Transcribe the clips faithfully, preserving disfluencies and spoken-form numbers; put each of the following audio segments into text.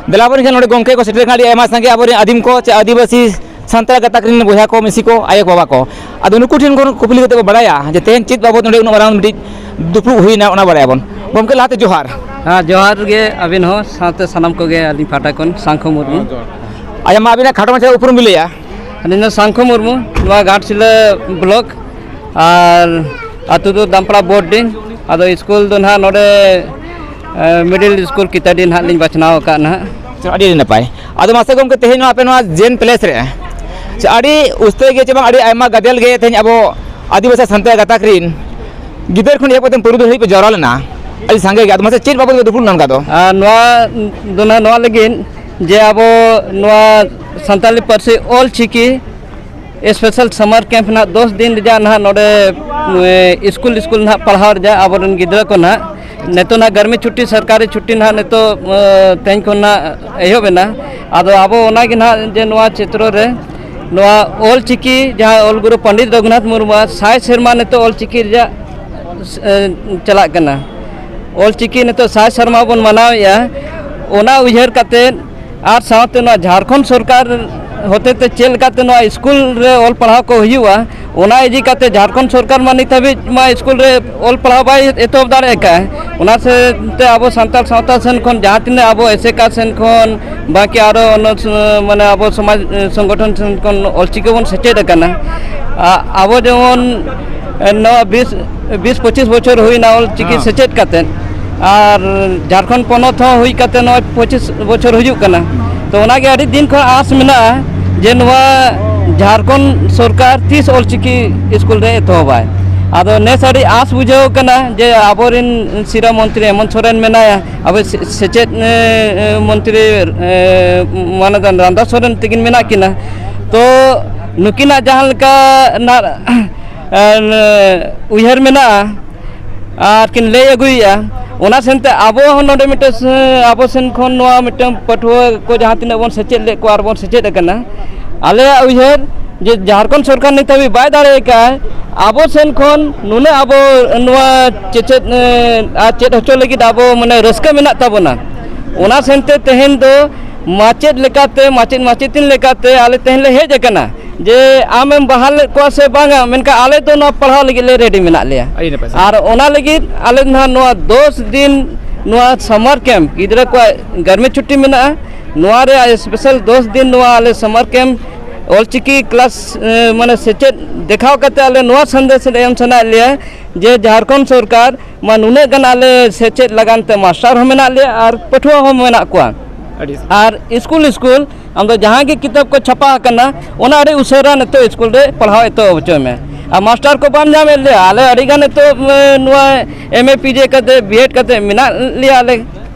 ᱫᱮᱞᱟ ᱵᱚᱱ ᱮᱱᱠᱷᱟᱱ ᱱᱚᱰᱮ ᱜᱚᱢᱠᱮ ᱠᱚ ᱥᱮᱴᱮᱨ ᱟᱠᱟᱱᱟ, ᱟᱹᱰᱤ ᱟᱭᱢᱟ ᱥᱟᱸᱜᱮ ᱟᱵᱚᱨᱮᱱ ᱟᱹᱫᱤᱢ ᱠᱚ ᱪᱮ ᱟᱹᱫᱤᱵᱟᱹᱥᱤ ᱥᱟᱱᱛᱟᱲ ᱜᱟᱛᱟᱠ ᱨᱮᱱ ᱵᱚᱭᱦᱟ ᱠᱚ, ᱢᱤᱥᱤ ᱠᱚ, ᱟᱭᱳ ᱵᱟᱵᱟ ᱠᱚ᱾ ᱟᱫᱚ ᱱᱩᱠᱩ ᱴᱷᱮᱱ ᱠᱷᱚᱱ ᱠᱩᱠᱞᱤ ᱠᱟᱛᱮ ᱵᱚ ᱵᱟᱲᱟᱭᱟ ᱡᱮ ᱛᱮᱦᱮᱧ ᱪᱮᱫ ᱵᱟᱵᱚᱫ ᱱᱚᱰᱮ ᱩᱱᱟᱹᱜ ᱢᱟᱨᱟᱝ ᱢᱤᱫᱴᱤᱡ ᱫᱩᱯᱲᱩᱵ ᱦᱩᱭᱱᱟ, ᱚᱱᱟ ᱵᱟᱲᱟᱭᱟᱵᱚᱱ᱾ ᱜᱚᱢᱠᱮ, ᱞᱟᱦᱟᱛᱮ ᱡᱚᱦᱟᱨ᱾ ᱦᱮᱸ, ᱡᱚᱦᱟᱨ ᱜᱮ ᱟᱹᱵᱤᱱ ᱦᱚᱸ, ᱥᱟᱶᱛᱮ ᱥᱟᱱᱟᱢ ᱠᱚᱜᱮ ᱟᱹᱞᱤᱧ ᱯᱟᱦᱴᱟ ᱠᱷᱚᱱ ᱥᱟᱝᱠᱷᱚ ᱢᱩᱨᱢᱩ᱾ ᱟᱪᱪᱷᱟ, ᱢᱟ ᱟᱹᱵᱤᱱᱟᱜ ᱠᱷᱟᱴᱚ ᱢᱟᱪᱷᱟ ᱩᱯᱨᱩᱢ ᱵᱤᱱ ᱞᱟᱹᱭᱟ᱾ ᱟᱹᱞᱤᱧ ᱫᱚ ᱥᱟᱝᱠᱷᱚ ᱢᱩᱨᱢᱩ, ᱱᱚᱣᱟ ᱜᱷᱟᱴᱥᱤᱞᱟᱹ ᱵᱞᱚᱠ, ᱟᱨ ᱟᱹᱛᱩ ᱫᱚ ᱫᱟᱢᱯᱟᱲᱟ ᱵᱳᱨᱰᱤᱝ᱾ ᱟᱫᱚ ᱥᱠᱩᱞ ᱫᱚ ᱱᱟᱦᱟᱜ ᱱᱚᱰᱮ, ᱮ, ᱢᱤᱰᱤᱞ ᱥᱠᱩᱞ ᱠᱤᱛᱟᱰᱤ ᱱᱟᱦᱟᱜ ᱞᱤᱧ ᱵᱟᱪᱷᱱᱟᱣ ᱟᱠᱟᱫ ᱱᱟᱦᱟᱜ᱾ ᱟᱪᱪᱷᱟ, ᱟᱹᱰᱤ, ᱟᱹᱰᱤ ᱱᱟᱯᱟᱭ᱾ ᱟᱫᱚ ᱢᱟᱥᱮ ᱜᱚᱢᱠᱮ, ᱛᱮᱦᱮᱧ ᱱᱚᱣᱟ ᱟᱯᱮ ᱱᱚᱣᱟ ᱡᱮᱱ ᱯᱞᱮᱥ ᱨᱮ, ᱟᱪᱪᱷᱟ, ᱟᱹᱰᱤ ᱩᱥᱛᱟᱹᱭ ᱜᱮ ᱪᱮ ᱵᱟᱝ, ᱟᱹᱰᱤ ᱟᱭᱢᱟ ᱜᱟᱫᱮᱞ ᱜᱮ ᱛᱮᱦᱮᱧ ᱟᱵᱚ ᱟᱹᱫᱤᱵᱟᱹᱥᱤ ᱥᱟᱱᱛᱟᱲ ᱜᱟᱛᱟᱠ ᱨᱤᱱ ᱜᱤᱫᱟᱹᱨ ᱠᱷᱚᱱ ᱮᱦᱚᱵ ᱠᱟᱛᱮ ᱯᱩᱨᱩᱫᱷᱩᱞ ᱦᱟᱹᱵᱤᱡ ᱯᱮ ᱡᱟᱣᱨᱟ ᱞᱮᱱᱟ, ᱟᱹᱰᱤ ᱥᱟᱸᱜᱮ ᱜᱮ᱾ ᱟᱫᱚ ᱢᱟᱥᱮ ᱪᱮᱫ ᱵᱟᱵᱚᱫ ᱯᱮ ᱫᱩᱯᱲᱩᱵ ᱞᱮᱱᱟ ᱚᱱᱠᱟ ᱫᱚ? ᱟᱨ ᱱᱚᱣᱟ ᱫᱚ ᱱᱟᱦᱟᱜ ᱱᱚᱣᱟ ᱞᱟᱹᱜᱤᱫ ᱡᱮ ᱟᱵᱚ ᱱᱚᱣᱟ ᱥᱟᱱᱛᱟᱞᱤ ᱯᱟᱹᱨᱥᱤ ᱚᱞ ᱪᱤᱠᱤ ᱥᱯᱮᱥᱟᱞ ᱥᱟᱢᱟᱨ ᱠᱮᱢᱯ ᱱᱟᱦᱟᱜ ᱫᱚᱥ ᱫᱤᱱ ᱨᱮᱭᱟᱜ ᱱᱟᱦᱟᱜ ᱱᱚᱰᱮ, ᱮ, ᱥᱠᱩᱞ, ᱥᱠᱩᱞ ᱱᱟᱦᱟᱜ ᱯᱟᱲᱦᱟᱣ ᱨᱮᱭᱟᱜ ᱟᱵᱚᱨᱮᱱ ᱜᱤᱫᱽᱨᱟᱹ ᱠᱚ ᱱᱟᱦᱟᱜ ᱱᱤᱛᱚᱜ ᱱᱟᱦᱟᱜ ᱜᱟᱨᱢᱤ ᱪᱷᱩᱴᱴᱤ, ᱥᱚᱨᱠᱟᱨᱤ ᱪᱷᱩᱴᱴᱤ ᱱᱟᱦᱟᱜ ᱱᱤᱛᱚᱜ, ᱮ, ᱛᱮᱦᱮᱧ ᱠᱷᱚᱱ ᱱᱟᱦᱟᱜ ᱮᱦᱚᱵ ᱮᱱᱟ᱾ ᱟᱫᱚ ᱟᱵᱚ ᱚᱱᱟᱜᱮ ᱱᱟᱦᱟᱜ ᱡᱮ ᱱᱚᱣᱟ ᱪᱮᱛᱨᱚ ᱨᱮ ᱱᱚᱣᱟ ᱚᱞ ᱪᱤᱠᱤ ᱡᱟᱦᱟᱸ ᱚᱞ ᱜᱩᱨᱩ ᱯᱚᱱᱰᱤᱛ ᱨᱚᱜᱷᱩᱱᱟᱛᱷ ᱢᱩᱨᱢᱩᱣᱟᱜ ᱥᱟᱭ ᱥᱮᱨᱢᱟ ᱱᱤᱛᱚᱜ ᱚᱞ ᱪᱤᱠᱤ ᱨᱮᱭᱟᱜ, ᱮ, ᱪᱟᱞᱟᱜ ᱠᱟᱱᱟ᱾ ᱚᱞ ᱪᱤᱠᱤ ᱱᱤᱛᱚᱜ ᱥᱟᱭ ᱥᱮᱨᱢᱟ ᱵᱚᱱ ᱢᱟᱱᱟᱣᱮᱫᱼᱟ, ᱚᱱᱟ ᱩᱭᱦᱟᱹᱨ ᱠᱟᱛᱮᱫ ᱟᱨ ᱥᱟᱶᱛᱮ ᱱᱚᱣᱟ ᱡᱷᱟᱲᱠᱷᱚᱸᱰ ᱥᱚᱨᱠᱟᱨ ᱦᱚᱛᱮᱛᱮ ᱪᱮᱫ ᱞᱮᱠᱟᱛᱮ ᱱᱚᱣᱟ ᱥᱠᱩᱞ ᱨᱮ ᱚᱞ ᱯᱟᱲᱦᱟᱣ ᱠᱚ ᱦᱩᱭᱩᱜᱼᱟ, ᱚᱱᱟ ᱤᱫᱤ ᱠᱟᱛᱮ ᱡᱷᱟᱲᱠᱷᱚᱸᱰ ᱥᱚᱨᱠᱟᱨ ᱢᱟ ᱱᱤᱛ ᱦᱟᱹᱵᱤᱡ ᱢᱟ ᱥᱠᱩᱞ ᱨᱮ ᱚᱞ ᱯᱟᱲᱦᱟᱣ ᱵᱟᱭ ᱮᱛᱚᱦᱚᱵ ᱫᱟᱲᱮ ᱟᱠᱟᱫᱼᱟ᱾ ᱚᱱᱟ ᱥᱮ ᱛᱮ ᱟᱵᱚ ᱥᱟᱱᱛᱟᱲ ᱥᱟᱶᱛᱟ ᱥᱮᱱ ᱠᱷᱚᱱ ᱡᱟᱦᱟᱸ ᱛᱤᱱᱟᱹᱜ ᱟᱵᱚ ᱮᱥᱮᱠᱟ ᱥᱮᱱ ᱠᱷᱚᱱ ᱵᱟᱝᱠᱤ ᱟᱨᱚ ᱚᱱᱟ ᱥᱚ-, ᱢᱟᱱᱮ ᱟᱵᱚ ᱥᱚᱢᱟᱡᱽ, ᱮ, ᱥᱚᱝᱜᱚᱴᱷᱚᱱ ᱥᱮᱱ ᱠᱷᱚᱱ ᱚᱞᱪᱤᱠᱤ ᱵᱚᱱ ᱥᱮᱪᱮᱫ ᱟᱠᱟᱱᱟ᱾ ᱟ-, ᱟᱵᱚ ᱡᱮᱢᱚᱱ, ᱮ, ᱱᱚᱣᱟ ᱵᱤᱥ, ᱵᱤᱥ ᱯᱚᱸᱪᱤᱥ ᱵᱚᱪᱷᱚᱨ ᱦᱩᱭᱱᱟ ᱚᱞᱪᱤᱠᱤ ᱦᱮᱸ᱾ ᱥᱮᱪᱮᱫ ᱠᱟᱛᱮᱫ, ᱟᱨ ᱡᱷᱟᱲᱠᱷᱚᱸᱰ ᱯᱚᱱᱚᱛ ᱦᱚᱸ ᱦᱩᱭ ᱠᱟᱛᱮᱫ ᱱᱚᱜᱼᱚᱭ ᱯᱚᱸᱪᱤᱥ ᱵᱚᱪᱷᱚᱨ ᱦᱩᱭᱩᱜ ᱠᱟᱱᱟ᱾ ᱛᱚ ᱚᱱᱟᱜᱮ ᱟᱹᱰᱤ ᱫᱤᱱ ᱠᱷᱚᱱ ᱟᱸᱥ ᱢᱮᱱᱟᱜᱼᱟ ᱡᱮ ᱱᱚᱣᱟ ᱡᱷᱟᱲᱠᱷᱚᱸᱰ ᱥᱚᱨᱠᱟᱨ ᱛᱤᱥ ᱚᱞᱪᱤᱠᱤ ᱥᱠᱩᱞ ᱨᱮ ᱮᱛᱚᱦᱚᱵᱟᱭ᱾ ᱟᱫᱚ ᱱᱮᱥ ᱟᱹᱰᱤ ᱟᱸᱥ ᱵᱩᱡᱷᱟᱹᱣ ᱠᱟᱱᱟ ᱡᱮ ᱟᱵᱚᱨᱮᱱ ᱥᱤᱨᱟᱹ ᱢᱚᱱᱛᱨᱤ ᱦᱮᱢᱚᱱᱛ ᱥᱚᱨᱮᱱ ᱢᱮᱱᱟᱭᱟ, ᱟᱵᱚ ᱥᱮ-, ᱥᱮᱪᱮᱫ, ᱮ, ᱮ, ᱢᱚᱱᱛᱨᱤ, ᱮ, ᱢᱟᱱᱚᱛᱟᱱ ᱨᱟᱢᱫᱟᱥ ᱥᱚᱨᱮᱱ ᱛᱟᱹᱠᱤᱱ ᱢᱮᱱᱟᱜ ᱠᱤᱱᱟ᱾ ᱛᱚ ᱱᱩᱠᱤᱱᱟᱜ ᱡᱟᱦᱟᱸ ᱞᱮᱠᱟ ᱱᱟᱜ, ᱮ, ᱩᱭᱦᱟᱹᱨ ᱢᱮᱱᱟᱜᱼᱟ, ᱟᱨ ᱠᱤᱱ ᱞᱟᱹᱭ ᱟᱹᱜᱩᱭᱮᱫᱼᱟ, ᱚᱱᱟ ᱥᱮᱱᱛᱮ ᱟᱵᱚ ᱦᱚᱸ ᱱᱚᱰᱮ ᱢᱤᱫᱴᱮᱱ ᱥᱮ-, ᱟᱵᱚ ᱥᱮᱱ ᱠᱷᱚᱱ ᱱᱚᱣᱟ ᱢᱤᱫᱴᱟᱝ ᱯᱟᱹᱴᱷᱩᱣᱟᱹ ᱠᱚ ᱡᱟᱦᱟᱸ ᱛᱤᱱᱟᱹᱜ ᱵᱚᱱ ᱥᱮᱪᱮᱫ ᱞᱮᱫ ᱠᱚᱣᱟ ᱟᱨ ᱵᱚᱱ ᱥᱮᱪᱮᱫ ᱟᱠᱟᱱᱟ, ᱟᱞᱮᱭᱟᱜ ᱩᱭᱦᱟᱹᱨ ᱡᱮ ᱡᱷᱟᱲᱠᱷᱚᱸᱰ ᱥᱚᱨᱠᱟᱨ ᱱᱤᱛ ᱦᱟᱹᱵᱤᱡ ᱵᱟᱭ ᱫᱟᱲᱮ ᱟᱠᱟᱫᱼᱟ, ᱟᱵᱚ ᱥᱮᱱ ᱠᱷᱚᱱ ᱱᱩᱱᱟᱹᱜ ᱟᱵᱚ ᱱᱚᱣᱟ ᱪᱮᱪᱮᱫ, ᱮ, ᱟᱨ ᱪᱮᱫ ᱦᱚᱪᱚ ᱞᱟᱹᱜᱤᱫ ᱟᱵᱚ ᱢᱟᱱᱮ ᱨᱟᱹᱥᱠᱟᱹ ᱢᱮᱱᱟᱜ ᱛᱟᱵᱚᱱᱟ᱾ ᱚᱱᱟ ᱥᱮᱱᱛᱮ ᱛᱮᱦᱮᱧ ᱫᱚ ᱢᱟᱪᱮᱫ ᱞᱮᱠᱟᱛᱮ, ᱢᱟᱪᱮᱫ ᱢᱟᱪᱮᱛᱤᱱ ᱞᱮᱠᱟᱛᱮ ᱟᱞᱮ ᱛᱮᱦᱮᱧ ᱞᱮ ᱦᱮᱡ ᱟᱠᱟᱱᱟ ᱡᱮ ᱟᱢᱮᱢ ᱵᱟᱦᱟᱞ ᱞᱮᱫ ᱠᱚᱣᱟ ᱥᱮ ᱵᱟᱝᱟ, ᱢᱮᱱᱠᱷᱟᱱ ᱟᱞᱮ ᱫᱚ ᱱᱚᱣᱟ ᱯᱟᱲᱦᱟᱣ ᱞᱟᱹᱜᱤᱫ ᱞᱮ ᱨᱮᱰᱤ ᱢᱮᱱᱟᱜ ᱞᱮᱭᱟ᱾ ᱟᱹᱰᱤ ᱱᱟᱯᱟᱭ, ᱥᱟᱨ᱾ ᱟᱨ ᱚᱱᱟ ᱞᱟᱹᱜᱤᱫ ᱟᱞᱮ ᱱᱟᱦᱟᱜ ᱱᱚᱣᱟ ᱫᱚᱥ ᱫᱤᱱ ᱱᱚᱣᱟ ᱥᱟᱢᱟᱨ ᱠᱮᱢᱯ, ᱜᱤᱫᱽᱨᱟᱹ ᱠᱚᱣᱟᱜ ᱜᱟᱨᱢᱤ ᱪᱷᱩᱴᱤ ᱢᱮᱱᱟᱜᱼᱟ, ᱱᱚᱣᱟ ᱨᱮᱭᱟᱜ ᱥᱯᱮᱥᱟᱞ ᱫᱚᱥ ᱫᱤᱱ ᱱᱚᱣᱟ ᱟᱞᱮ ᱥᱟᱢᱟᱨ ᱠᱮᱢᱯ ᱚᱞᱪᱤᱠᱤ ᱠᱞᱟᱥ, ᱮ, ᱢᱟᱱᱮ ᱥᱮᱪᱮᱫ ᱫᱮᱠᱷᱟᱣ ᱠᱟᱛᱮ ᱟᱞᱮ ᱱᱚᱣᱟ ᱥᱟᱸᱫᱮᱥ ᱞᱮ ᱮᱢ ᱥᱟᱱᱟᱭᱮᱫ ᱞᱮᱭᱟ ᱡᱮ ᱡᱷᱟᱲᱠᱷᱚᱸᱰ ᱥᱚᱨᱠᱟᱨ ᱢᱟ ᱱᱩᱱᱟᱹᱜ ᱜᱟᱱ ᱟᱞᱮ ᱥᱮᱪᱮᱫ ᱞᱟᱜᱟᱱ ᱛᱮ ᱢᱟᱥᱴᱟᱨ ᱦᱚᱸ ᱢᱮᱱᱟᱜ ᱞᱮᱭᱟ ᱟᱨ ᱯᱟᱹᱴᱷᱩᱣᱟᱹ ᱦᱚᱸ ᱢᱮᱱᱟᱜ ᱠᱚᱣᱟ᱾ ᱟᱹᱰᱤ ᱟᱨ ᱥᱠᱩᱞ ᱥᱠᱩᱞ ᱟᱢ ᱫᱚ ᱡᱟᱦᱟᱸ ᱜᱮ ᱠᱤᱛᱟᱹᱵ ᱠᱚ ᱪᱷᱟᱯᱟ ᱟᱠᱟᱱᱟ, ᱚᱱᱟ ᱟᱹᱰᱤ ᱩᱥᱟᱹᱨᱟ ᱱᱤᱛᱚᱜ ᱥᱠᱩᱞ ᱨᱮ ᱯᱟᱲᱦᱟᱣ ᱮᱛᱚᱦᱚᱵ ᱦᱚᱪᱚᱭ ᱢᱮ᱾ ᱟᱨ ᱢᱟᱥᱴᱟᱨ ᱠᱚ ᱵᱟᱢ ᱧᱟᱢᱮᱫ ᱞᱮᱭᱟ, ᱟᱞᱮ ᱟᱹᱰᱤ ᱜᱟᱱ ᱱᱤᱛᱚᱜ, ᱮ, ᱱᱚᱣᱟ ᱮᱢ ᱮ ᱯᱤ ᱡᱮ ᱠᱟᱛᱮ, ᱵᱤ ᱮᱰ ᱠᱟᱛᱮ ᱢᱮᱱᱟᱜ ᱞᱮᱭᱟ ᱟᱞᱮ᱾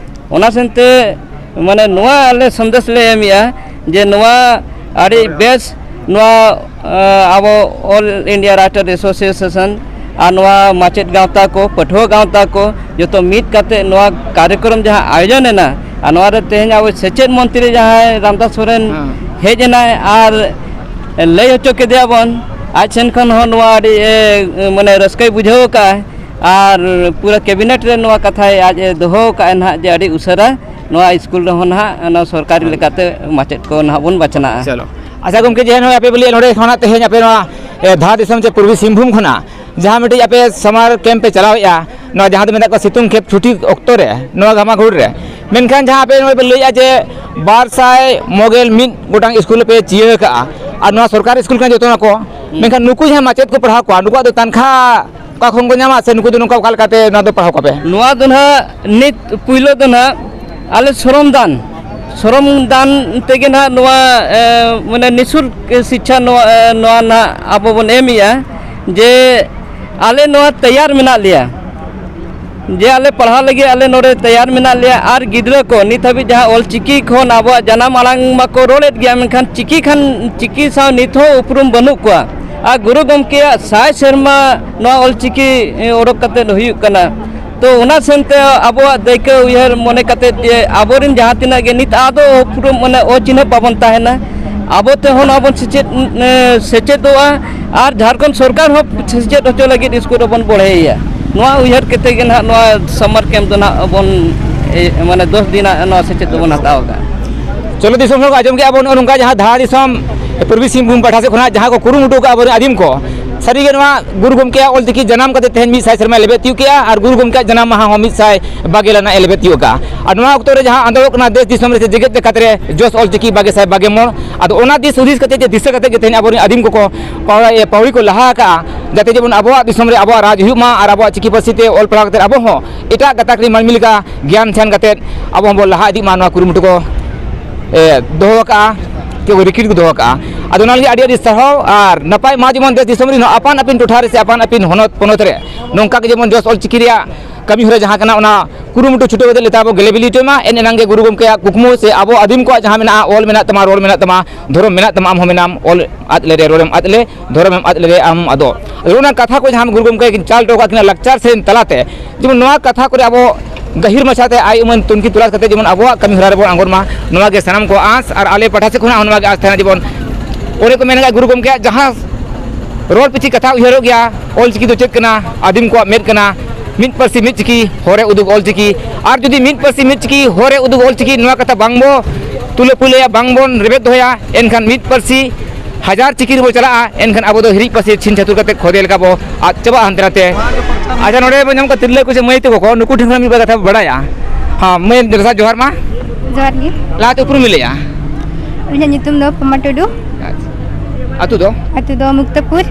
ᱚᱱᱟ ᱥᱮᱱᱛᱮ ᱢᱟᱱᱮ ᱱᱚᱣᱟ ᱟᱞᱮ ᱥᱟᱸᱫᱮᱥ ᱞᱮ ᱮᱢᱮᱜᱼᱟ ᱡᱮ ᱱᱚᱣᱟ ᱟᱹᱰᱤ ᱵᱮᱥ ᱱᱚᱣᱟ, ᱮ, ᱟᱵᱚ All India Writer Association ᱟᱨ ᱱᱚᱣᱟ ᱢᱟᱪᱮᱫ ᱜᱟᱶᱛᱟ ᱠᱚ, ᱯᱟᱹᱴᱷᱩᱣᱟᱹ ᱜᱟᱶᱛᱟ ᱠᱚ ᱡᱚᱛᱚ ᱢᱤᱫ ᱠᱟᱛᱮ ᱱᱚᱣᱟ ᱠᱟᱨᱭᱚᱠᱨᱚᱢ ᱡᱟᱦᱟᱸ ᱟᱭᱳᱡᱚᱱ ᱮᱱᱟ, ᱟᱨ ᱱᱚᱣᱟ ᱨᱮ ᱛᱮᱦᱮᱧ ᱟᱵᱚ ᱥᱮᱪᱮᱫ ᱢᱚᱱᱛᱨᱤ ᱡᱟᱦᱟᱸᱭ ᱨᱟᱢᱫᱟᱥ ᱥᱚᱨᱮᱱ ᱦᱮᱸ᱾ ᱦᱮᱡ ᱮᱱᱟᱭ ᱟᱨ ᱞᱟᱹᱭ ᱦᱚᱪᱚ ᱠᱮᱫᱮᱭᱟ ᱵᱚᱱ, ᱟᱡ ᱥᱮᱱ ᱠᱷᱚᱱ ᱦᱚᱸ ᱱᱚᱣᱟ ᱟᱹᱰᱤ, ᱮ, ᱢᱟᱱᱮ ᱨᱟᱹᱥᱠᱟᱹᱭ ᱵᱩᱡᱷᱟᱹᱣ ᱟᱠᱟᱫᱼᱟ᱾ ᱟᱨ ᱯᱩᱨᱟᱹ ᱠᱮᱵᱤᱱᱮᱴ ᱨᱮ ᱱᱚᱣᱟ ᱠᱟᱛᱷᱟᱭ ᱟᱡ ᱮ ᱫᱚᱦᱚ ᱟᱠᱟᱫᱼᱟ ᱱᱟᱦᱟᱜ ᱡᱮ ᱟᱹᱰᱤ ᱩᱥᱟᱹᱨᱟ ᱱᱚᱣᱟ ᱥᱠᱩᱞ ᱨᱮᱦᱚᱸ ᱱᱟᱦᱟᱜ ᱚᱱᱟ ᱥᱚᱨᱠᱟᱨᱤ ᱞᱮᱠᱟᱛᱮ ᱢᱟᱪᱮᱫ ᱠᱚ ᱱᱟᱦᱟᱜ ᱵᱚᱱ ᱵᱟᱪᱷᱱᱟᱜᱼᱟ᱾ ᱪᱚᱞᱚ᱾ ᱟᱪᱪᱷᱟ ᱜᱚᱢᱠᱮ, ᱡᱮ ᱱᱚᱜᱼᱚᱭ ᱟᱯᱮ ᱯᱮ ᱞᱟᱹᱭᱮᱫ ᱱᱚᱰᱮ ᱠᱷᱚᱱᱟᱜ ᱛᱮᱦᱮᱧ ᱟᱯᱮ ᱱᱚᱣᱟ, ᱮ, ᱫᱷᱟᱲ ᱫᱤᱥᱚᱢ ᱪᱮ ᱯᱩᱨᱵᱤ ᱥᱤᱝᱵᱷᱩᱢ ᱠᱷᱚᱱᱟᱜ ᱡᱟᱦᱟᱸ ᱢᱤᱫᱴᱤᱡ ᱟᱯᱮ ᱥᱟᱢᱟᱨ ᱠᱮᱢᱯ ᱯᱮ ᱪᱟᱞᱟᱣᱮᱫᱼᱟ, ᱱᱚᱣᱟ ᱡᱟᱦᱟᱸ ᱫᱚ ᱢᱮᱛᱟᱜ ᱠᱚᱣᱟ ᱥᱤᱛᱩᱝ ᱠᱷᱮᱯ ᱪᱷᱩᱴᱤ ᱚᱠᱛᱚ ᱨᱮ ᱱᱚᱣᱟ ᱜᱷᱟᱢᱟᱜᱷᱩᱲ ᱨᱮ, ᱢᱮᱱᱠᱷᱟᱱ ᱡᱟᱦᱟᱸ ᱟᱯᱮ ᱱᱚᱜᱼᱚᱭ ᱯᱮ ᱞᱟᱹᱭᱮᱫᱼᱟ ᱡᱮ ᱵᱟᱨ ᱥᱟᱭ ᱢᱚᱜᱮᱞ ᱢᱤᱫ ᱜᱚᱴᱟᱝ ᱥᱠᱩᱞ ᱯᱮ ᱪᱤᱭᱟᱹ ᱟᱠᱟᱫᱼᱟ ᱟᱨ ᱱᱚᱣᱟ ᱥᱚᱨᱠᱟᱨᱤ ᱥᱠᱩᱞ ᱠᱟᱱᱟ ᱡᱚᱛᱚ ᱱᱟᱠᱚ, ᱢᱮᱱᱠᱷᱟᱱ ᱱᱩᱠᱩ ᱡᱟᱦᱟᱸ ᱢᱟᱪᱮᱫ ᱠᱚ ᱯᱟᱲᱦᱟᱣ ᱠᱚᱣᱟ ᱱᱩᱠᱩᱣᱟᱜ ᱫᱚ ᱛᱟᱱᱠᱷᱟ ᱚᱠᱟ ᱠᱷᱚᱱ ᱠᱚ ᱧᱟᱢᱟ ᱥᱮ ᱱᱩᱠᱩ ᱫᱚ ᱱᱚᱝᱠᱟ ᱚᱠᱟ ᱞᱮᱠᱟᱛᱮ ᱱᱚᱣᱟ ᱫᱚ ᱯᱟᱲᱦᱟᱣ ᱠᱚᱣᱟ ᱯᱮ? ᱱᱚᱣᱟ ᱫᱚ ᱱᱟᱦᱟᱜ ᱱᱤᱛ ᱯᱩᱭᱞᱩ ᱫᱚ ᱱᱟᱦᱟᱜ ᱟᱞᱮ ᱥᱨᱚᱢ ᱫᱟᱱ, ᱥᱨᱚᱢ ᱫᱟᱱ ᱛᱮᱜᱮ ᱱᱟᱦᱟᱜ ᱱᱚᱣᱟ, ᱮ, ᱢᱟᱱᱮ ᱱᱤᱥᱩᱞᱠ ᱥᱤᱪᱪᱷᱟ ᱱᱚᱣᱟ, ᱮ, ᱱᱚᱣᱟ ᱱᱟᱦᱟᱜ ᱟᱵᱚ ᱵᱚᱱ ᱮᱢᱮᱜᱼᱟ ᱡᱮ ᱟᱞᱮ ᱱᱚᱣᱟ ᱛᱮᱭᱟᱨ ᱢᱮᱱᱟᱜ ᱞᱮᱭᱟ, ᱡᱮ ᱟᱞᱮ ᱯᱟᱲᱦᱟᱣ ᱞᱟᱹᱜᱤᱫ ᱟᱞᱮ ᱱᱚᱰᱮ ᱛᱮᱭᱟᱨ ᱢᱮᱱᱟᱜ ᱞᱮᱭᱟ᱾ ᱟᱨ ᱜᱤᱫᱽᱨᱟᱹ ᱠᱚ ᱱᱤᱛ ᱦᱟᱹᱵᱤᱡ ᱡᱟᱦᱟᱸ ᱚᱞ ᱪᱤᱠᱤ ᱠᱷᱚᱱ ᱟᱵᱚᱣᱟᱜ ᱡᱟᱱᱟᱢ ᱟᱲᱟᱝ ᱢᱟᱠᱚ ᱨᱚᱲᱮᱫ ᱜᱮᱭᱟ, ᱢᱮᱱᱠᱷᱟᱱ ᱪᱤᱠᱤ ᱠᱷᱟᱱ, ᱪᱤᱠᱤ ᱥᱟᱶ ᱱᱤᱛ ᱦᱚᱸ ᱩᱯᱨᱩᱢ ᱵᱟᱹᱱᱩᱜ ᱠᱚᱣᱟ᱾ ᱟᱨ ᱜᱩᱨᱩ ᱜᱚᱢᱠᱮᱭᱟᱜ ᱥᱟᱭ ᱥᱮᱨᱢᱟ ᱱᱚᱣᱟ ᱚᱞ ᱪᱤᱠᱤ, ᱮ, ᱚᱰᱚᱠ ᱠᱟᱛᱮᱫ ᱦᱩᱭᱩᱜ ᱠᱟᱱᱟ᱾ ᱛᱚ ᱚᱱᱟ ᱥᱮᱱᱛᱮ ᱟᱵᱚᱣᱟᱜ ᱫᱟᱹᱭᱠᱟᱹ ᱩᱭᱦᱟᱹᱨ ᱢᱚᱱᱮ ᱠᱟᱛᱮᱫ ᱡᱮ ᱟᱵᱚᱨᱮᱱ ᱡᱟᱦᱟᱸ ᱛᱤᱱᱟᱹᱜ ᱜᱮ ᱱᱤᱛ ᱟᱫᱚ ᱩᱯᱨᱩᱢ ᱢᱟᱱᱮ ᱚᱪᱤᱱᱦᱟᱹᱯ ᱵᱟᱵᱚᱱ ᱛᱟᱦᱮᱱᱟ, ᱟᱵᱚ ᱛᱮᱦᱚᱸ ᱱᱚᱣᱟ ᱵᱚᱱ ᱥᱮᱪᱮᱫ, ᱮ, ᱥᱮᱪᱮᱫᱚᱜᱼᱟ ᱟᱨ ᱡᱷᱟᱲᱠᱷᱚᱸᱰ ᱥᱚᱨᱠᱟᱨ ᱦᱚᱸ ᱥᱮᱪᱮᱫ ᱦᱚᱪᱚ ᱞᱟᱹᱜᱤᱫ ᱥᱠᱩᱞ ᱨᱮᱵᱚᱱ ᱵᱚᱲᱦᱮᱭᱟ᱾ ᱱᱚᱣᱟ ᱩᱭᱦᱟᱹᱨ ᱠᱟᱛᱮ ᱜᱮ ᱱᱟᱦᱟᱜ ᱱᱚᱣᱟ ᱥᱟᱢᱟᱨ ᱠᱮᱢᱯ ᱫᱚ ᱱᱟᱦᱟᱜ ᱵᱚᱱ ᱮ, ᱢᱟᱱᱮ ᱫᱚᱥ ᱫᱤᱱᱟᱜ ᱱᱚᱣᱟ ᱥᱮᱪᱮᱫ ᱫᱚᱵᱚᱱ ᱦᱟᱛᱟᱣ ᱟᱠᱟᱫᱼᱟ᱾ ᱪᱚᱞᱚ ᱫᱤᱥᱚᱢ ᱦᱚᱲ ᱠᱚ, ᱟᱸᱡᱚᱢ ᱠᱮᱜᱼᱟ ᱵᱚᱱ ᱱᱚᱜᱼᱚ ᱱᱚᱝᱠᱟ ᱡᱟᱦᱟᱸ ᱫᱷᱟᱲᱟ ᱫᱤᱥᱚᱢ ᱯᱩᱨᱵᱤ ᱥᱤᱝᱵᱷᱩᱢ ᱯᱟᱦᱴᱟ ᱥᱮᱫ ᱠᱷᱚᱱᱟᱜ ᱡᱟᱦᱟᱸ ᱠᱚ ᱠᱩᱨᱩᱢᱩᱴᱩ ᱟᱠᱟᱫᱼᱟ ᱟᱵᱚᱨᱮᱱ ᱟᱹᱫᱤᱢ ᱠᱚ, ᱥᱟᱹᱨᱤᱜᱮ ᱱᱚᱣᱟ ᱜᱩᱨᱩ ᱜᱚᱢᱠᱮᱭᱟᱜ ᱚᱞ ᱪᱤᱠᱤ ᱡᱟᱱᱟᱢ ᱠᱟᱛᱮ ᱛᱮᱦᱮᱧ ᱢᱤᱫ ᱥᱟᱭ ᱥᱮᱨᱢᱟᱭ ᱞᱮᱵᱮᱫ ᱛᱤᱭᱳᱜ ᱠᱮᱜᱼᱟ ᱟᱨ ᱜᱩᱨᱩ ᱜᱚᱢᱠᱮᱭᱟᱜ ᱡᱟᱱᱟᱢ ᱢᱟᱦᱟ ᱦᱚᱸ ᱢᱤᱫ ᱥᱟᱭ ᱵᱟᱜᱮ ᱞᱟᱱᱟᱜ ᱮ ᱞᱮᱵᱮᱫ ᱛᱤᱭᱳᱜ ᱠᱟᱜᱼᱟ᱾ ᱟᱨ ᱱᱚᱣᱟ ᱚᱠᱛᱚ ᱨᱮ ᱡᱟᱦᱟᱸ ᱟᱸᱫᱳᱲᱚᱜ ᱠᱟᱱᱟ ᱫᱮᱥ ᱫᱤᱥᱚᱢ ᱨᱮ ᱥᱮ ᱡᱮᱜᱮᱛ ᱡᱟᱠᱟᱛ ᱨᱮ ᱡᱚᱥ ᱚᱞ ᱪᱤᱠᱤ ᱵᱟᱜᱮ ᱥᱟᱭ ᱵᱟᱜᱮ ᱢᱚᱬ, ᱟᱫᱚ ᱚᱱᱟ ᱫᱤᱥ ᱦᱩᱫᱤᱥ ᱠᱟᱛᱮ ᱡᱮ ᱫᱤᱥᱟᱹ ᱠᱟᱛᱮ ᱜᱮ ᱛᱮᱦᱮᱧ ᱟᱵᱚᱨᱮᱱ ᱟᱹᱫᱤᱢ ᱠᱚᱠᱚ ᱯᱟᱣᱲᱟ-, ᱮ, ᱯᱟᱹᱣᱲᱤ ᱠᱚ ᱞᱟᱦᱟ ᱟᱠᱟᱜᱼᱟ, ᱡᱟᱛᱮ ᱡᱮᱢᱚᱱ ᱟᱵᱚᱣᱟᱜ ᱫᱤᱥᱚᱢ ᱨᱮ ᱟᱵᱚᱣᱟᱜ ᱨᱟᱡᱽ ᱦᱩᱭᱩᱜ ᱢᱟ ᱟᱨ ᱟᱵᱚᱣᱟᱜ ᱪᱤᱠᱤ ᱯᱟᱹᱨᱥᱤ ᱛᱮ ᱚᱞ ᱯᱟᱲᱦᱟᱣ ᱠᱟᱛᱮ ᱟᱵᱚ ᱦᱚᱸ ᱮᱴᱟᱜ ᱜᱟᱛᱟᱠ ᱨᱮᱱ ᱢᱟᱹᱱᱢᱤ ᱞᱮᱠᱟ ᱜᱮᱭᱟᱱ ᱫᱷᱮᱭᱟᱱ ᱠᱟᱛᱮ ᱟᱵᱚ ᱦᱚᱸᱵᱚᱱ ᱞᱟᱦᱟ ᱤᱫᱤᱜ ᱢᱟ, ᱱᱚᱣᱟ ᱠᱩᱨᱩᱢᱩᱴᱩ ᱠᱚ, ᱮ, ᱫᱚᱦᱚ ᱟᱠᱟᱜᱼᱟ, ᱠᱮᱣ ᱨᱤᱠᱤᱴ ᱠᱚ ᱫᱚᱦᱚ ᱟᱠᱟᱜᱼᱟ᱾ ᱟᱫᱚ ᱚᱱᱟ ᱞᱟᱹᱜᱤᱫ ᱟᱹᱰᱤ ᱟᱹᱰᱤ ᱥᱟᱨᱦᱟᱣ ᱟᱨ ᱱᱟᱯᱟᱭ ᱢᱟ ᱡᱮᱢᱚᱱ ᱫᱮᱥ ᱫᱤᱥᱚᱢ ᱨᱮᱱ ᱦᱚᱸ ᱟᱯᱟᱱ ᱟᱹᱯᱤᱱ ᱴᱚᱴᱷᱟ ᱨᱮ ᱥᱮ ᱟᱯᱟᱱ ᱟᱹᱯᱤᱱ ᱦᱚᱱᱚᱛ ᱯᱚᱱᱚᱛ ᱨᱮ ᱱᱚᱝᱠᱟ ᱜᱮ ᱡᱮᱢᱚᱱ ᱡᱚᱥ ᱚᱞ ᱪᱤᱠᱤ ᱨᱮᱭᱟᱜ ᱠᱟᱹᱢᱤ ᱦᱚᱨᱟ ᱡᱟᱦᱟᱸ ᱠᱟᱱᱟ, ᱚᱱᱟ ᱠᱩᱨᱩᱢᱩᱴᱩ ᱪᱷᱩᱴᱟᱹᱣ ᱠᱟᱛᱮ ᱞᱮᱛᱟᱲ ᱵᱚ ᱜᱮᱞᱮ ᱵᱤᱞᱤ ᱦᱚᱪᱚᱭ ᱢᱟ᱾ ᱮᱱ ᱮᱱᱟᱝ ᱜᱮ ᱜᱩᱨᱩ ᱜᱚᱢᱠᱮᱭᱟᱜ ᱠᱩᱠᱢᱩ ᱥᱮ ᱟᱵᱚ ᱟᱹᱫᱤᱢ ᱠᱚᱣᱟᱜ ᱡᱟᱦᱟᱸ ᱢᱮᱱᱟᱜᱼᱟ, ᱚᱞ ᱢᱮᱱᱟᱜ ᱛᱟᱢᱟ, ᱨᱚᱲ ᱢᱮᱱᱟᱜ ᱛᱟᱢᱟ, ᱫᱷᱚᱨᱚᱢ ᱢᱮᱱᱟᱜ ᱛᱟᱢᱟ, ᱟᱢ ᱦᱚᱸ ᱢᱮᱱᱟᱢ, ᱚᱞ ᱟᱫ ᱞᱮᱨᱮ ᱨᱚᱲᱮᱢ ᱟᱫ ᱞᱮ, ᱫᱷᱚᱨᱚᱢᱮᱢ ᱟᱫ ᱞᱮᱨᱮ ᱟᱢ ᱟᱫᱚᱜ᱾ ᱟᱫᱚ ᱚᱱᱟ ᱠᱟᱛᱷᱟ ᱠᱚ ᱡᱟᱦᱟᱸ ᱜᱩᱨᱩ ᱜᱚᱢᱠᱮ ᱠᱤᱱ ᱪᱟᱞ ᱦᱚᱴᱚ ᱠᱟᱜ ᱠᱤᱱᱟ ᱞᱟᱠᱪᱟᱨ ᱥᱮᱨᱮᱧ ᱛᱟᱞᱟᱛᱮ, ᱡᱮᱢᱚᱱ ᱱᱚᱣᱟ ᱠᱟᱛᱷᱟ ᱠᱚᱨᱮ ᱟᱵᱚ ᱜᱟᱹᱦᱤᱨ ᱢᱟᱪᱷᱟᱛᱮ ᱟᱭ ᱩᱢᱟᱹᱱ ᱛᱩᱱᱠᱷᱤ ᱛᱚᱞᱟᱥ ᱠᱟᱛᱮ ᱡᱮᱢᱚᱱ ᱟᱵᱚᱣᱟᱜ ᱠᱟᱹᱢᱤ ᱦᱚᱨᱟ ᱨᱮᱵᱚᱱ ᱟᱬᱜᱚᱱ ᱢᱟ, ᱱᱚᱣᱟ ᱜᱮ ᱥᱟᱱᱟᱢ ᱠᱚ ᱟᱸᱥ᱾ ᱟᱨ ᱟᱞᱮ ᱯᱟᱦᱴᱟ ᱥᱮᱫ ᱠᱷᱚᱱᱟᱜ ᱦᱚᱸ ᱱᱚᱣᱟ ᱜᱮ ᱟᱸᱥ ᱛᱟᱦᱮᱱᱟ, ᱡᱮᱢᱚᱱ ᱚᱱᱮ ᱠᱚ ᱢᱮᱱ ᱠᱟᱜᱼᱟ, ᱜᱩᱨᱩ ᱜᱚᱢᱠᱮᱭᱟᱜ ᱡᱟᱦᱟᱸ ᱨᱚᱲ ᱯᱤᱪᱷᱤ ᱠᱟᱛᱷᱟ ᱩᱭᱦᱟᱹᱨᱚᱜ ᱜᱮᱭᱟ, ᱚᱞ ᱪᱤᱠᱤ ᱫᱚ ᱪᱮᱫ ᱠᱟᱱᱟ? ᱟᱹᱫᱤᱢ ᱠᱚᱣᱟᱜ ᱢᱮᱫ ᱠᱟᱱᱟ᱾ ᱢᱤᱫ ᱯᱟᱹᱨᱥᱤ ᱢᱤᱫ ᱪᱤᱠᱤ, ᱦᱚᱨᱮ ᱩᱫᱩᱜ ᱚᱞ ᱪᱤᱠᱤ᱾ ᱟᱨ ᱡᱩᱫᱤ ᱢᱤᱫ ᱯᱟᱹᱨᱥᱤ ᱢᱤᱫ ᱪᱤᱠᱤ, ᱦᱚᱨᱮ ᱩᱫᱩᱜ ᱚᱞ ᱪᱤᱠᱤ ᱱᱚᱣᱟ ᱠᱟᱛᱷᱟ ᱵᱟᱝ ᱵᱚ ᱛᱩᱞᱟᱹ ᱯᱩᱭᱞᱟᱹᱭᱟ, ᱵᱟᱝ ᱵᱚᱱ ᱨᱮᱵᱮᱫ ᱫᱚᱦᱚᱭᱟ, ᱮᱱᱠᱷᱟᱱ ᱢᱤᱫ ᱯᱟᱹᱨᱥᱤ ᱦᱟᱡᱟᱨ ᱪᱤᱠᱤ ᱨᱮᱵᱚ ᱪᱟᱞᱟᱜᱼᱟ, ᱮᱱᱠᱷᱟᱱ ᱟᱵᱚ ᱫᱚ ᱦᱤᱨᱤᱡ ᱯᱟᱹᱥᱤᱨ ᱪᱷᱤᱝ ᱪᱷᱟᱹᱛᱩᱨ ᱠᱟᱛᱮ ᱠᱷᱚᱫᱮ ᱞᱮᱠᱟ ᱵᱚ ᱟᱫ ᱪᱟᱵᱟᱜᱼᱟ ᱦᱟᱱᱛᱮ ᱱᱟᱛᱮ᱾ ᱟᱪᱪᱷᱟ, ᱱᱚᱰᱮ ᱵᱚ ᱧᱟᱢ ᱠᱚᱣᱟ ᱛᱤᱨᱞᱟᱹ ᱠᱚ ᱥᱮ ᱢᱟᱹᱭ ᱛᱟᱠᱚ ᱠᱚ, ᱱᱩᱠᱩ ᱴᱷᱮᱱ ᱠᱷᱚᱱ ᱢᱤᱫ ᱵᱟᱨ ᱠᱟᱛᱷᱟ ᱵᱚ ᱵᱟᱲᱟᱭᱟ᱾ ᱦᱮᱸ, ᱢᱟᱹᱭ ᱫᱮᱞᱟ ᱡᱚᱦᱟᱨ ᱢᱟ᱾ ᱡᱚᱦᱟᱨ ᱜᱮ᱾ ᱞᱟᱦᱟᱛᱮ ᱩᱯᱨᱩᱢ ᱞᱟᱹᱭᱟ? ᱤᱧᱟᱹᱜ ᱧᱩᱛᱩᱢ ᱫᱚ ᱯᱚᱢᱟ ᱴᱩᱰᱩ᱾ ᱟᱪᱪᱷᱟ᱾ ᱟᱹᱛᱩ ᱫᱚ? ᱟᱹᱛᱩ ᱫᱚ ᱢᱩᱠᱛᱟᱯᱩᱨ᱾